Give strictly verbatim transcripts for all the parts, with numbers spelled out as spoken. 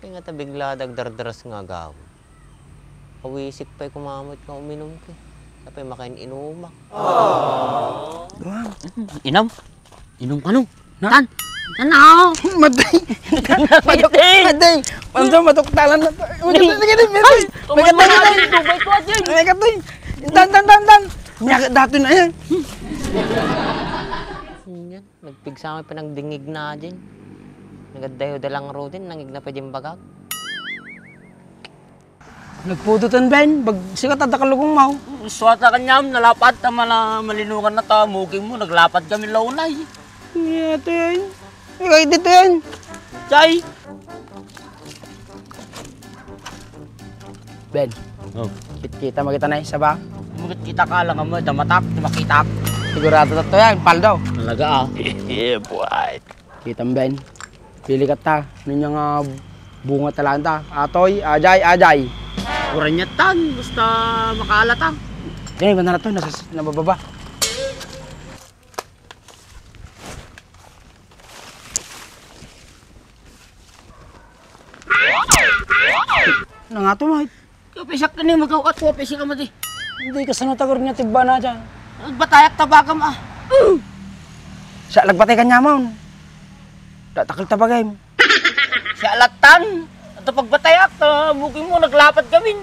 Kaya nga ta bigla dagdardaras nga agawid. Awisik pay kumamot nga uminum ka. Apay makain-inumak. Inam? Inum kano? Na? Tan! Tan na! Matay! Matay! Matay! Matay! Panso, matuktalan na to. Ay, matay! Matay! Matay! Matay! Matay! Matay! Matay! Matay! Tan, tan, tan, tan! Nyaga dati na yan. Yan. Nagpigsa nga panagdingig na din. Nagadayo da lang ro din, nangig na pa din bagag. Nagpudotan, Ben. Bag-, sikat, adda kalugong mo. Suwata kanyam, nalapat ta mala-, malinukan na ta, muking mo, naglapat kami launay. Iya, ito yan. Ikaw, dito yan. Chay! Ben, oh, kit-kita mo kita na isa ba? Makit-kita ka lang mo, damatak, di makitak. Sigurado to yan, paldo. Talaga, ah. Yeah, boy. Kita mo, Ben. Pili ka ta. Ano niya nga bunga talaga ta? Atoy, ajay, ajay. Kuranyatan, basta makaalata. Yan, iba na to, nasa, nabababa. Nangato, Mike. Kapisak ka ni, magaw at kapisak ka mati. Hindi ka sana tagar niya tibba na dyan. Nagbatayak tabagam, ah. Siya, nagbatay ka niya, Mon. Datakal tabagay mo. Siya, latan. Ito pagbatayak, ta, buking mo, naglapat kami.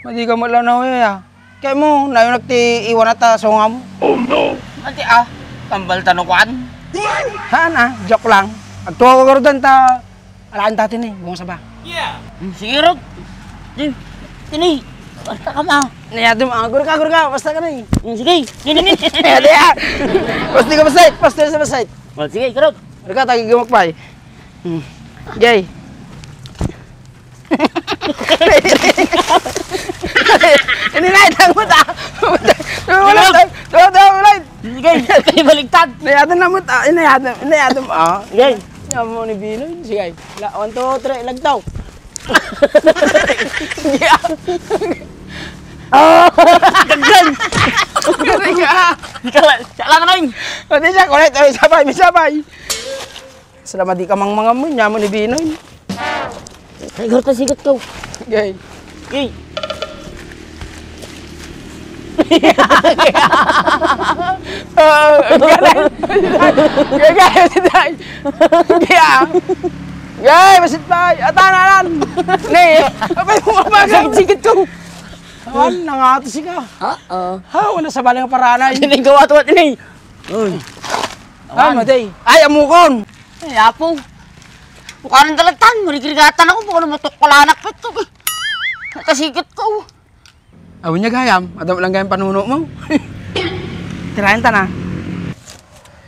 Madi ka malanaw, ya. Kaya mo, nayon nagti iwan ata sungam. Oh, no! Ati, ah, tambal tanukuan. Haan, ah, joke lang. Agtuwa ko garudan ta, alaan tatin eh, bunga sa ba? Yeah! Hmm, sige, Rod. Sige, tini, basta ka ma. Nayadum, ah, gurka, gurka, basta ka na eh. Hmm, sige, sige, sige. Adi, ah. Basta ka masait, basta ka masait. Oh, sige, Rod. Gurka, tagi gumakpay. Hmm. Gay. Ini na itang mo ta. Wala, wala, wala. Sige, kay baligtad. Nayatan na mo ta. Inayatan, inayatan mo. Ah. Sige. Yan mo ni Binoy. Sige. La, one, two, three, lagtaw. Sige. Ah! Dagdag! Sige. Ikaw, siya lang, Noy. Pati siya, correct. Ay, sabay, may sabay. Salamat di ka mang mga mo, niya mo ni Binoy. Ay, garta sigat ko. Gay. Gay. Oh, ang galing. Gay, gay, si Day. Gay, ah. Gay, masit pa. Ata na lan. Ni, apay mo mabagal. Sakit-sakit ko. Awan, nangato si ka. Ha? Oo. Ha, wala sa balang paranay. Hindi gawa to, ni. Uy. Ah, awan. Maday. Ay, amukon. Ay, apo. Bukanan talatan, marigrigatanako, bukanan matukpalanak pa ito. Nakasigit ko. Awan niya gayam, adam lang gayam panuno mo. Tirayan ta na.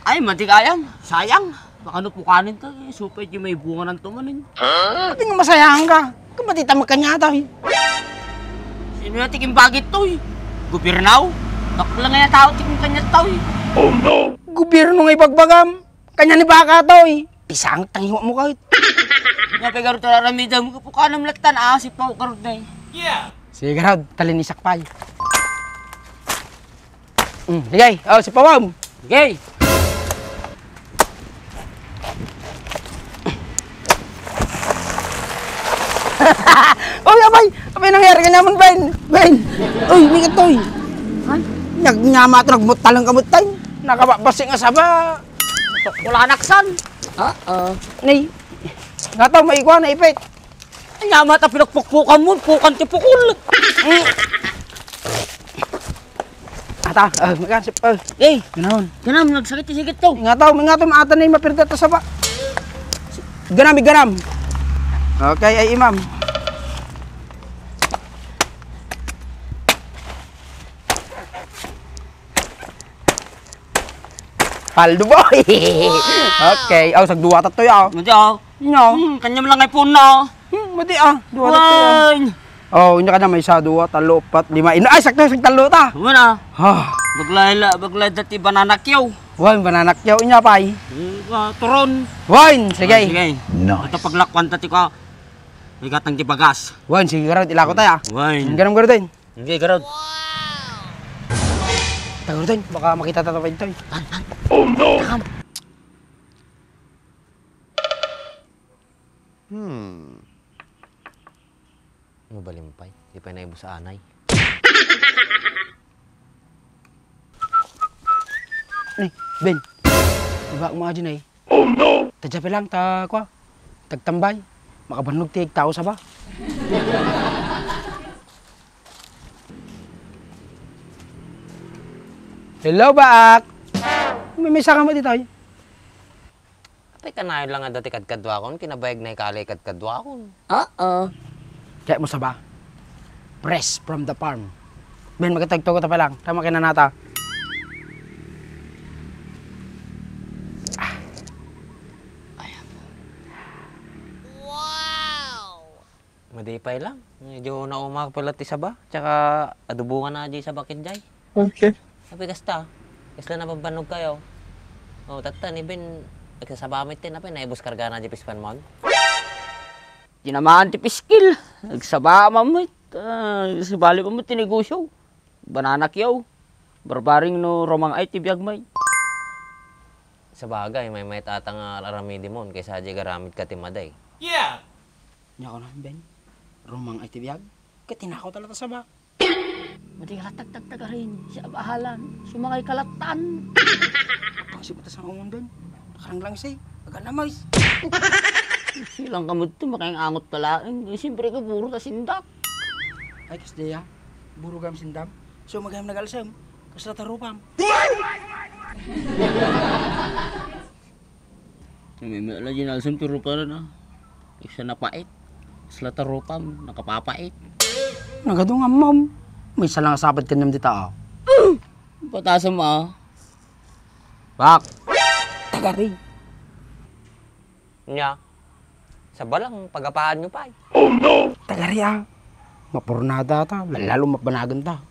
Ay, mati gayam, sayang. Baka no pukanin ka, eh, supay di may bunga ng tumanin. Huh? Pati nga masayang ka. Kapatita magkanyata, eh. Sino na tikim bagit to, eh? Gobirnaw? Dakpla nga ya tao, tikim kanyat tao, eh. Oh, no! Gobirno nga ibagbagam. Kanya ni baka to, eh. Pisang, tangiwa mo kahit. Nga pegaro to, aramidam, kapukanam latan, ah, si Pau Karod na, eh. Yeah! Sige, Karod, talinisak pa, eh. Mm, sige. Oh, si Pawam. Sige. Uy, abay! Abay, nangyari ka naman, Ben! Ben! Uy, may katoy! Ay? Nagnyama ito, nagmutalang kamutay. Nakababasi nga saba. Wala naksan. Ah, ah. Nay, nga to, may ikuha, naipit. Anya, mata, pinagpukpukan mo, pukan ti pukol. Ata, ah, magkasip, ah. Eh, ganaon. Ganam, nagsakit-sakit to. Nga to, nga to, maatan na yung mapirda ta sa pa. Ganam, ganam. Okay, ay imam. Paldo boy. Okay, aw, sagduwa tatto ya. Hindi, ah. No. Hmm, kanyam lang ay puno. Hmm, madi, ah. Duwa na tayo. Wan! Oh, inya ka na may isa, duwa, talo, apat, lima, ino. Ay, sakto, isang talo ta. Wan, ah. Ha. Baglay la, baglay dati banana cue. Wan, banana cue, inya pay. Hmm, ah, turon. Wan, sige. Ah, sige. Nice. Ito paglakwan ta ti ka. May gatang ti bagas. Wan, sige, garod, ilako tayo, ah. Wan. Ganun, garod, eh. Sige, garod. Tayo, garod, eh. Baka makita ta pa ito, eh. Tan, tan. Oh, no. Takam. Hmm. Mabalin pay, di pay naibus anay. Ni, Ben. Ibak mo aja, eh. Oh, no! Tadya pa lang, ta, kwa. Tagtambay. Makabannog ti tao sa ba? Hello, Baak. May, may saka mo dito, eh. Apay, kanayon lang nga dati kadkaduakon, kinabayag na ikali kadkaduakon. Oo. Kaya mo sa ba? Fresh from the farm. Ben, magkatagto ko ta pa lang. Tama kay nanata. Ah. Ayan. Wow! Madipay lang. Medyo naumak pala ti saba. Tsaka adubungan na di saba ken jay. Okay. Apay kasta. Kasla nababannogkayo. O, tatta, ni Ben, agsasaba met ti napay, naibus kargana di pispan mo. Tinamaan ti piskil. Agsaba met. Ah, sabali met ti negosyo. Banana kiyaw. Barbaring no rumang-ay ti biag met. Sabagay, maymayat ata nga aramidem kaysa di garamid ka ti maday. Yeah! Nya ko na, Ben. Rumang-ay ti biag. Ket tinakaw talaga sa ba? Mati ka latagtagtagarin, siya bahalan, sumangay kalatan. Pangsit mo ta sa umon, Ben. Nakarang lang siya, aganamis. Silang kamudto, makaingangot ka laeng. Eh, siyempre ka, buro ta sindak. Ay, kas diya, buro gam sindam. So, magayam nagalsem, kasla tarupam. Namimila di nalsem ti rupa na. Isa napait. Isla ta rupam, nakapapait. Nagadong ammam. May salang asapad kanyam dita, ah. Patasam, ah. Bak. Tagari. Nya, sa balang pagapaanyo pay. Oh, no! Tagari, ah. Mapurnada ta, lalo mapanagan ta.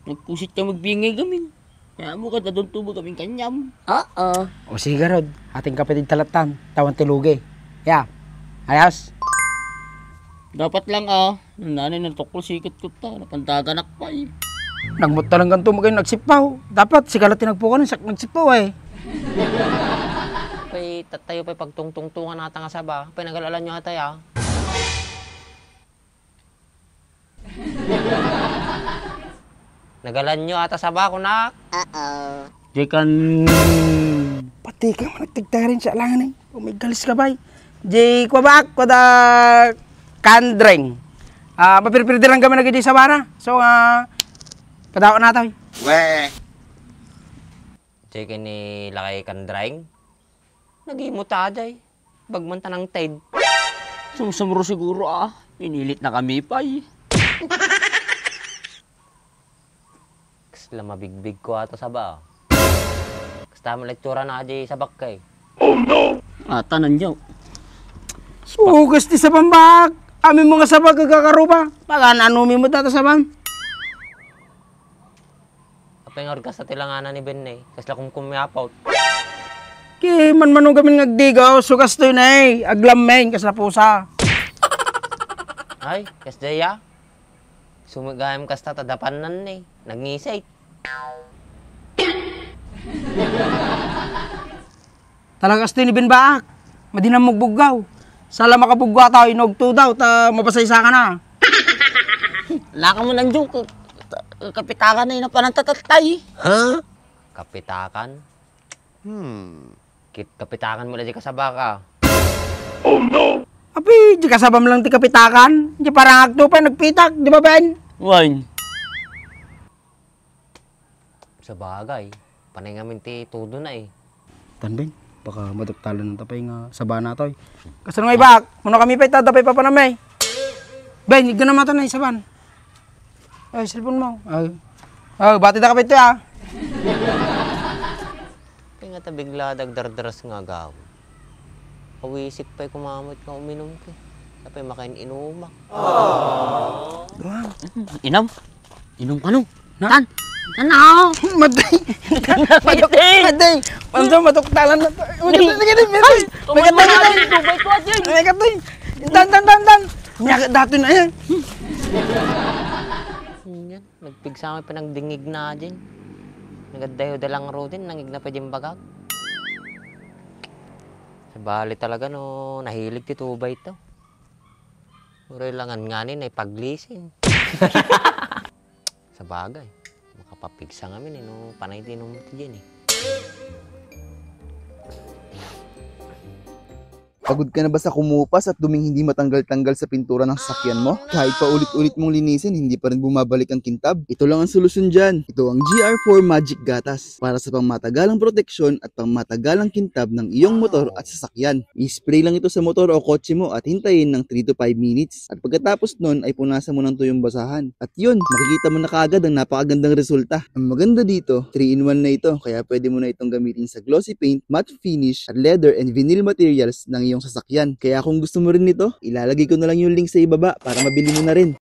Nagpusit ka magbingay gamin. Kaya mo ka daduntubo kaming kanyam. Oo. O sige, Rod. Ating kapatid talatan. Tawan ti lugi. Ya. Ayos? Dapat lang, ah. Nanay natukol sikit kutta. Napantaganak pa, eh. Nagmutta lang ganito, magay nagsipaw. Dapat, sigala tinagpukan, sak-, nagsipaw, eh. Pay, tatayo pay pagtungtungtungan ata nga saba. Pay, nagalalan nyo ata, ya. Nagalanyo ata sa bako, nak. Uh-oh. Di kan... Pati ka, managtagtarin siya lang, eh. Umigalis ka, bay. Di kwa bak, kwa da kandreng. Ah, mapirpirdi lang kami nagdi sa bara. So, ah, padawa na tayo. We. Di kini lakay kandreng. Nagimutad ay. Bagman tanang ted. Sumsumro siguro, ah. Pinilit na kami pay. Kasla mabigbig ko ato sa ba? Kasta mo lektura na di sa bakkay. Oh, no! Ata nandiyo. Sugas ti sabambak. Amin mga sabak agkakaruba. Pagan anumi mo data saban. Apay nga orgas ti langana ni Ben, eh. Kasla kumkumyapot. Ki manmano gamin nga agdigaw, so kastoy na, eh. Aglammeng, kasla pusa. Ay, kasdaya. Sumigayam kasta ta dapannan, eh. Nagngisay. Talaga kastoy ni Ben Baak. Madinam magbuggaw. Sala makabuggaw ta, inugto daw, ta mapasaysa ka na. Laka mo nang joke. Kapitakan na inapanan tatatay. Ha? Kapitakan? Hmm. Kit kapitakan mo na di kasabaka. Oh, no! Api, di kasabam lang ti kapitakan. Di parang agto pa nagpitak, di ba, Ben? Wine. Sabagay, panay ngamin ti tudo na eh. Tan, Ben, baka maduktalan ng tapay nga sabana to eh. Kasano nga ibak? Muna kami pa ita, tapay pa panamay. Ben, igana mata na isaban. Ay, cellphone mo. Ay. Oh, bati da ka pa ito ah. Kaya nga tabigla dagdardaras nga agaw. Awisik pa'y kumamot nga uminom ka. Apay makain-inumak. Wow. Inam? Inam ka no? Na? Tan? Tan na ako! Matay! Matay! Matay! Panso, matuktalan na to. Matay! Matay! Matay! Matay! Matay! Matay! Tan, tan, tan, tan! Miyagat dato na yan. Yan. Nagpigsa nga panagdingig na din. Nagaddayo da lang ro din, nangig na pa din bagag. Bali talaga no, nahilig ti tubay to. Uray langan ngani na ipaglisin. Sabagay, makapapigsa ngamin eh, no, panay ti inum ti diyan eh. Pagod ka na ba sa kumupas at duming hindi matanggal-tanggal sa pintura ng sasakyan mo? Kahit pa ulit-ulit mong linisin, hindi pa rin bumabalik ang kintab? Ito lang ang solusyon dyan. Ito ang G R four Magic Gatas para sa pangmatagalang proteksyon at pangmatagalang kintab ng iyong motor at sasakyan. I-spray lang ito sa motor o kotse mo at hintayin ng three to five minutes. At pagkatapos nun ay punasan mo ng tuyong basahan. At yun, makikita mo na kaagad ang napakagandang resulta. Ang maganda dito, three-in-one na ito, kaya pwede mo na itong gamitin sa glossy paint, matte finish, at leather and vinyl materials ng iyong sasakyan. Kaya kung gusto mo rin nito, ilalagay ko na lang yung link sa ibaba para mabili mo na rin.